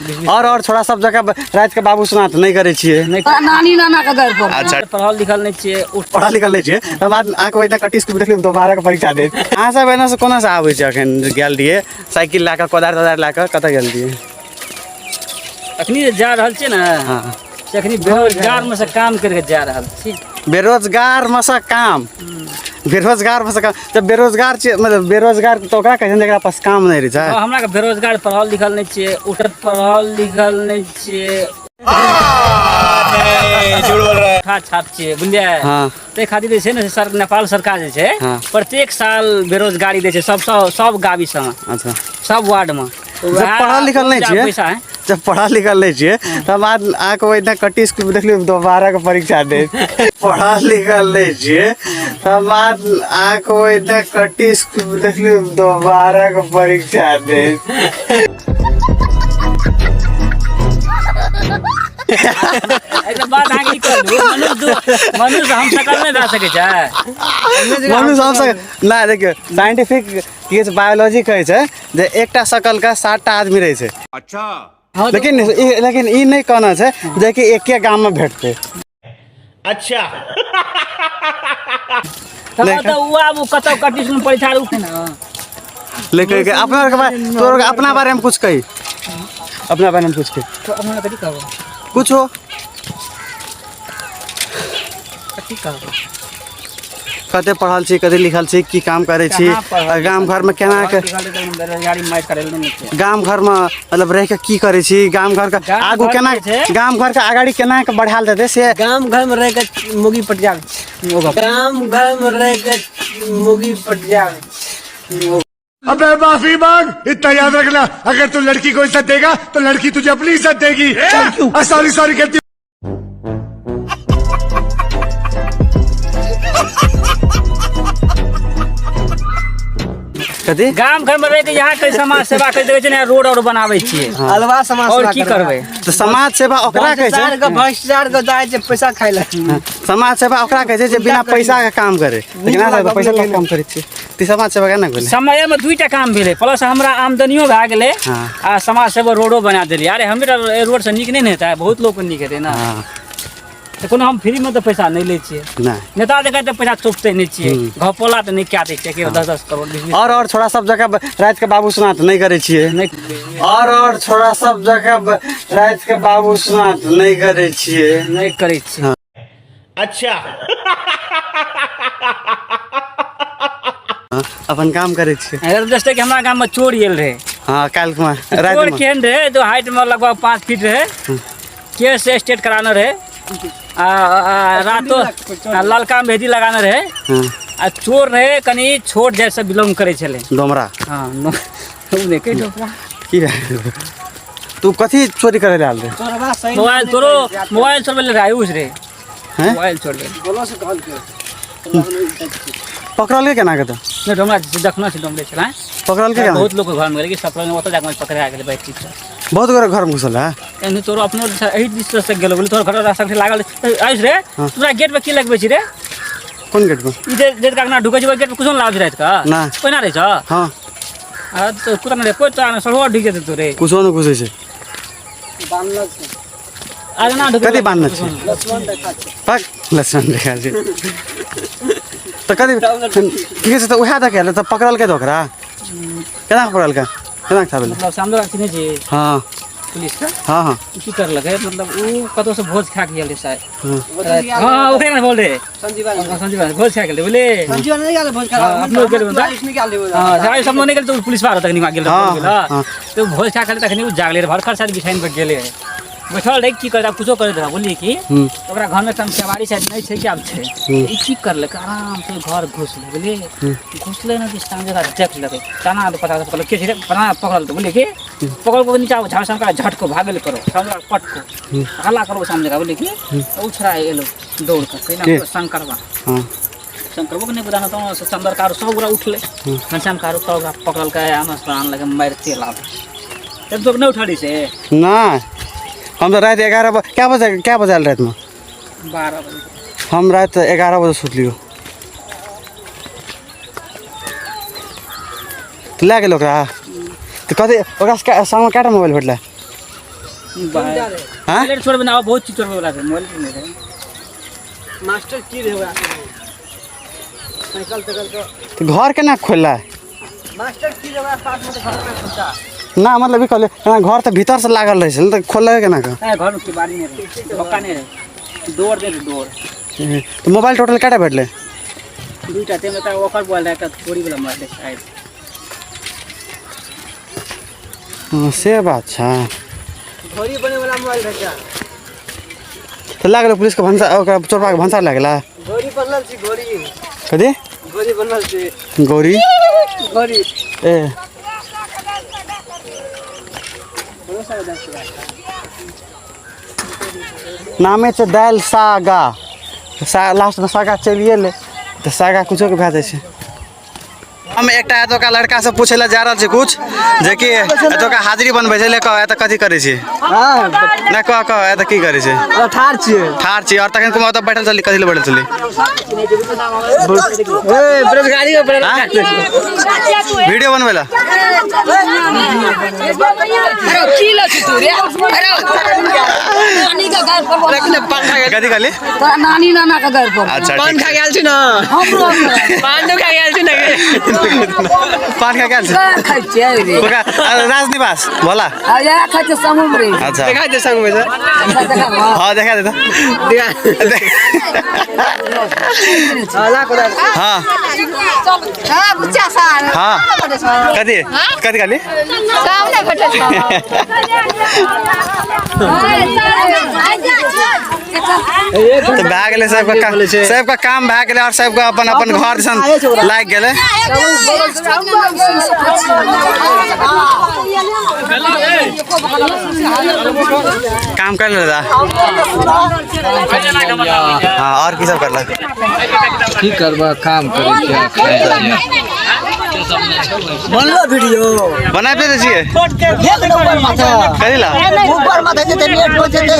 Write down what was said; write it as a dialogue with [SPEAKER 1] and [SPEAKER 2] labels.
[SPEAKER 1] और छोड़ा सब जगह राति के बाबू सुना तऽ नहि करै छियै।
[SPEAKER 2] नहि।
[SPEAKER 3] नानी नाना के दर पर।
[SPEAKER 1] अच्छा।
[SPEAKER 2] पढ़ल लिखल नहि छियै।
[SPEAKER 1] पढ़ल लिखल नहि छियै तकर बाद अहाँके ओहिना कट्टी स्कूल देखलियै, दोबारा के परीक्षा देत। अहाँ सब एना से कोना से आबै छै? अखन गेल रहियै साइकिल लए कऽ, कोदारि तोदारि लए कऽ कतऽ गेल रहियै?
[SPEAKER 2] अखनी जे जा रहल छियै ने,
[SPEAKER 1] हाँ,
[SPEAKER 2] से अखनी बेरोजगार में से काम करके जा रहल छी।
[SPEAKER 1] बेरोजगार में से काम, बेरोजगार में से काम। जब बेरोजगार छियै, मतलब बेरोजगार तऽ ओकरा कहै छै ने जकरा पास काम नहि रहै छै।
[SPEAKER 2] हाँ, हमरा के बेरोजगार पढ़ल लिखल नहि छियै, उठ पढ़ल लिखल नहि छियै, उठा छाप छियै, बुझलियै?
[SPEAKER 1] हाँ।
[SPEAKER 2] ताहि खातिर जे छै ने सर, नेपाल सरकार जे छै,
[SPEAKER 1] हाँ।
[SPEAKER 2] प्रत्येक साल बेरोजगारी दै छै सब सब सब गावी सबमे,
[SPEAKER 1] अच्छा,
[SPEAKER 2] सब वार्डमे।
[SPEAKER 1] जब पढ़ल लिखल नहि छियै,
[SPEAKER 2] पैसा है।
[SPEAKER 1] जब पढ़ल लिखल नहि छियै तब बाद अहाँके ओहिना कट्टी स्कूल मे देखलियै दोबारा के परीक्षा देत। पढ़ल लिखल नहि छियै तब बाद अहाँके ओहिना कट्टी स्कूल मे देखलियै दोबारा के परीक्षा देत।
[SPEAKER 2] एकर बाद अहाँके ई कहलहुँ, मनुष्य हम सकल नहि भए सकै छै।
[SPEAKER 1] मनुष्य हम सब नहि। देखियौ, साइंटिफिक की कहै छै, बायोलॉजी कहै छै जे एकटा शकल के 7टा आदमी रहै छै।
[SPEAKER 4] अच्छा।
[SPEAKER 2] हँ, तऽ
[SPEAKER 1] लेकिन ई नहि कहना छै जे कि एके गाम मे भेटतै।
[SPEAKER 4] अच्छा।
[SPEAKER 2] तऽ तऽ ओ आब कतौ कटी सुन परीक्षा उठे ने।
[SPEAKER 1] लेकिन अपना के बारे, तोर अपना बारे में कुछ कही, अपना बारे में कुछ कही।
[SPEAKER 2] तऽ अपना कथी कहबै?
[SPEAKER 1] कुछ हो।
[SPEAKER 2] कथी कहबै?
[SPEAKER 1] कते पढ़ल छी, कते लिखल छी, की काम करै छी?
[SPEAKER 2] कहाँ पढ़ल?
[SPEAKER 1] गाम घर में केना के
[SPEAKER 2] पढ़ल लिखल तऽ बेरोजगारी मारि करै लए नहि छै।
[SPEAKER 1] गाम घर में मतलब रह के की करै छी? गाम घर के
[SPEAKER 2] गाम
[SPEAKER 1] आगू
[SPEAKER 2] घर
[SPEAKER 1] केना
[SPEAKER 2] जे छै?
[SPEAKER 1] गाम घर के अगाड़ी केना के बढ़ायल जेतै से?
[SPEAKER 5] गाम घर में रह के मुगी पटियाबै छी। गाम घर में रह के मुगी पटियाबै छी।
[SPEAKER 4] अबे माफी मांग, इतना याद रखना अगर तू लड़की को इज्जत देगा तो लड़की तुझे अपनी इज्जत देगी। सॉरी सॉरी करती।
[SPEAKER 1] कथी?
[SPEAKER 2] गाम घर में रह के यहाँ के समाज सेवा कर देबै छै ने, रोड और बनाबै छियै।
[SPEAKER 5] अलवा समाज
[SPEAKER 2] और
[SPEAKER 5] सेवा
[SPEAKER 2] की
[SPEAKER 5] करबै?
[SPEAKER 2] करबै?
[SPEAKER 1] तऽ समाज सेवा ओकरा कहै छै।
[SPEAKER 5] भ्रष्टाचार के, भ्रष्टाचार के जाइ छै पैसा खाय लए।
[SPEAKER 1] समाज सेवा ओकरा कहै छै जे बिना पैसा के काम करे, लेकिन अहाँ सब तऽ पैसा लऽ के काम करै छियै तऽ समाज सेवा केना भेलै?
[SPEAKER 2] समय में दुईटा काम भेलै, प्लस हमरा आमदनियो भए गेलै।
[SPEAKER 1] हाँ।
[SPEAKER 2] आ समाज सेवा रोडो बना देलियै। अरे हमरे रोड से नीक नहि ने हेतै, बहुत लोक नीक हेतै ने।
[SPEAKER 1] हाँ।
[SPEAKER 2] तऽ कोनो हम फ्री में तऽ पैसा नहि लै छियै।
[SPEAKER 1] नहि।
[SPEAKER 2] नेता जकाँ तऽ पैसा चुपते नहि छियै, घपोला तऽ नहि कए दै छियै कि 10-10 करोड़ 20-20।
[SPEAKER 1] और छोड़ा सब जगह राति के बाबू सुना तऽ नहि करै छियै?
[SPEAKER 2] नहि।
[SPEAKER 1] और छोड़ा सब जगह राति के बाबू सुना तऽ नहि करै छियै?
[SPEAKER 2] नहि करै छियै।
[SPEAKER 4] अच्छा।
[SPEAKER 1] अपन काम करै छियै।
[SPEAKER 2] अगर जैसे कि हमरा गाम में चोर गेल रहे।
[SPEAKER 1] हाँ, काल्हि खुमा राति
[SPEAKER 2] चोर
[SPEAKER 1] में।
[SPEAKER 2] केहन रहे? जो हाइट में लगभग 5 फीट रहे, केस स्टेट कराने रहे, आ, आ, रातो आ ललका मेहदी लगाने रहे।
[SPEAKER 1] हाँ।
[SPEAKER 2] आ चोर रहे कनि छोट जाति से बिलोंग करै छलै।
[SPEAKER 1] डोमरा।
[SPEAKER 2] हाँ, उ नहि कहि डोमरा।
[SPEAKER 1] की भेल? तू कथी चोरी करे लए आयल रहे?
[SPEAKER 5] चोरबा सही।
[SPEAKER 2] मोबाइल तोरो मोबाइल चोरबै लए रहे, आयुष रे।
[SPEAKER 1] हैं?
[SPEAKER 2] मोबाइल चोरबै।
[SPEAKER 5] बोलो से कहलकै।
[SPEAKER 1] पकड़लकै केना के तऽ?
[SPEAKER 2] नहि, डोमरा देखना छै, डोमरे छलै।
[SPEAKER 1] पकड़लकै केना?
[SPEAKER 2] बहुत लोक घर में गेलै कि सपना ओतऽ जाके पकड़ा गेलै बैठ के।
[SPEAKER 1] बहुत गोरे घर में घुसल है।
[SPEAKER 2] एहन तोरो अपनो एहि दिस से गेलो, बोले तोर घर रास्ता लागल आयुष रे।
[SPEAKER 1] हाँ।
[SPEAKER 2] तोरा गेट पे की लगबै छी रे?
[SPEAKER 1] कोन गेट पर?
[SPEAKER 2] ई जे जे काकना ढुकै छै ओहि गेट पर कुछो नहि लागल छै राति कऽ?
[SPEAKER 1] नहि।
[SPEAKER 2] ओहिना रहै छौ?
[SPEAKER 1] हाँ।
[SPEAKER 2] आ तो कुत्ता नहि कोइ तोरा सड़ुआ ढुकि जेतै तोरे।
[SPEAKER 1] कुछो नहि घुसै छै।
[SPEAKER 5] बान्हल छै।
[SPEAKER 2] आज ना ढुकै।
[SPEAKER 1] कथी बान्हल छै?
[SPEAKER 5] लक्ष्मण रेखा छै।
[SPEAKER 1] पक लक्ष्मण रेखा छै तऽ कथी की कहै छै? तऽ उएह दऽ के तऽ पकड़लकै तऽ ओकरा केना पकड़लकै, केना था भेलै?
[SPEAKER 2] मतलब सामने चिन्है छी?
[SPEAKER 1] हाँ।
[SPEAKER 2] पुलिस के?
[SPEAKER 1] हाँ हाँ।
[SPEAKER 2] उ की करलकै, मतलब उ कतौ से भोज खा के गेल रहै शायद।
[SPEAKER 1] हाँ।
[SPEAKER 2] हाँ, ओकरे ने बोल रहे।
[SPEAKER 5] संजीवा।
[SPEAKER 2] संजीव भोज खा गेल बोले।
[SPEAKER 5] संजीवा नहीं गेल भोज खा।
[SPEAKER 2] हाँ, अपनो गेल बंदा।
[SPEAKER 5] आयुष नहीं गेल।
[SPEAKER 2] हाँ, आयुष सब नहीं गेल तऽ पुलिस बार तखनी गेल।
[SPEAKER 1] हाँ, हाँ।
[SPEAKER 2] तो भोज खा के तखनी उ जागले रहे, भरखर शायद बिछाइन पर गेले रहे, बैठल रहे, की करता कुछो करैत रहे, बोलिए कि ओकरा घर में केवाड़ी शायद नहीं छै कि आब छै। ई की करलकै, आराम से घर घुसलै, बुझलिए? घुसलै ने कि सामने जगह देख लेलकै, तना पता पकड़ल के छै रे, पता पकड़ल तऽ बोलिए कि पकड़ के नीचा झाड़ सामने झटको भागल करो सामने पटको हल्ला करो सामने जगह, बोलिए कि ओ छोड़ा एलो दौड़ के
[SPEAKER 1] के?
[SPEAKER 2] कहना शंकरवा।
[SPEAKER 1] हाँ।
[SPEAKER 2] शंकरबो के नहीं बुझाना तो चंदर कारो सब गोरा उठलै, घनश्याम कारो सब ओकरा पकड़लकै, आमस पर आनलकै, मारिते लाभ तब तो नहीं उठली से।
[SPEAKER 1] नहि, हम तऽ राति 11 बजे, कए बजे, कए बजे आयल रातिमे?
[SPEAKER 2] 12 बजे।
[SPEAKER 1] हम राति 11 बजे सुतलियौ तऽ लए गेल ओकरा तऽ कथी ओकरा संगमे कएटा मोबाइल भेटलै? हाँ
[SPEAKER 2] छोड़बे ना, बहुत चीज छोड़बे वाला छै, मोबाइल नहीं रहे।
[SPEAKER 5] मास्टर की रहे साइकिल तकल
[SPEAKER 1] तो घर केना खोलला?
[SPEAKER 5] मास्टर की रहे पास में तो घर में खोलता
[SPEAKER 1] ना, मतलब ई कहले घर तो भीतर से लागल रहे छै त खोलले केना का?
[SPEAKER 2] घर में केवाड़ी नहीं रहे, धक्का नहीं रहे, डोर दे डोर।
[SPEAKER 1] तो मोबाइल टोटल केटा भेटले?
[SPEAKER 2] दुईटा, तेमे त ओकर मोबाइल रहे, एकटा चोरी वाला मोबाइल रहे शायद।
[SPEAKER 1] हाँ, से बात छै।
[SPEAKER 5] घड़ी बने वाला मोबाइल रहे क्या?
[SPEAKER 1] तो लागल पुलिस के भनसा, ओकरा चोरबा के भनसा लागला।
[SPEAKER 5] घड़ी बनल छी, घड़ी।
[SPEAKER 1] कथी?
[SPEAKER 5] घड़ी बनल छी।
[SPEAKER 1] गौरी?
[SPEAKER 5] घड़ी।
[SPEAKER 1] ए नामे छै दालि सागा, लास्ट में सागा चलिए ले तऽ सागा कुछो के भए जाइ छै। हम एकटा एतुका लड़का से पूछे ला जा रहल छी कुछ, जेकि एतुका हाजिरी बनबै छै, ले कह एतऽ कथी करै छी? नहि कह, कह एतऽ की करै छै?
[SPEAKER 5] ठाढ़ छियै।
[SPEAKER 1] ठाढ़ छी। और तखन कुमार ओतऽ बैठल छली, कथी लए बैठल छली?
[SPEAKER 5] ए बेरोजगारी के
[SPEAKER 1] वीडियो बनबै ला।
[SPEAKER 3] की लऽ छी तू रे? अरे नानी के घर पर
[SPEAKER 1] कथी कहली?
[SPEAKER 3] तोरा नानी नाना के घर पर।
[SPEAKER 1] अच्छा,
[SPEAKER 5] पान खा गेल छी ना।
[SPEAKER 3] हमरो
[SPEAKER 5] पान तो खा गेल छी ना।
[SPEAKER 1] पान खा गेल छी।
[SPEAKER 3] खाइ छियै रे।
[SPEAKER 1] ओकरा राजनिवास भोला।
[SPEAKER 3] आ या खाइ छै समूह रे।
[SPEAKER 1] अच्छा।
[SPEAKER 5] देखा दे संग में सर।
[SPEAKER 1] हां देखा दे।
[SPEAKER 5] देखा।
[SPEAKER 1] हां।
[SPEAKER 3] हां बुच्चा सार।
[SPEAKER 1] हां। कथी? कथी कहली?
[SPEAKER 3] काम नै भेटल।
[SPEAKER 1] तो भए गेलै सबके काम, सबके काम भए गेलै और सबके अपन अपन घर दिसन लागि गेलै। काम कर ले दादा। हाँ और की सब करला?
[SPEAKER 6] की करबा, काम करै छियै।
[SPEAKER 5] बनलो वीडियो
[SPEAKER 1] बना दे छियै। करी ला
[SPEAKER 5] ऊपर माथे जेतै नेट पर जेतै।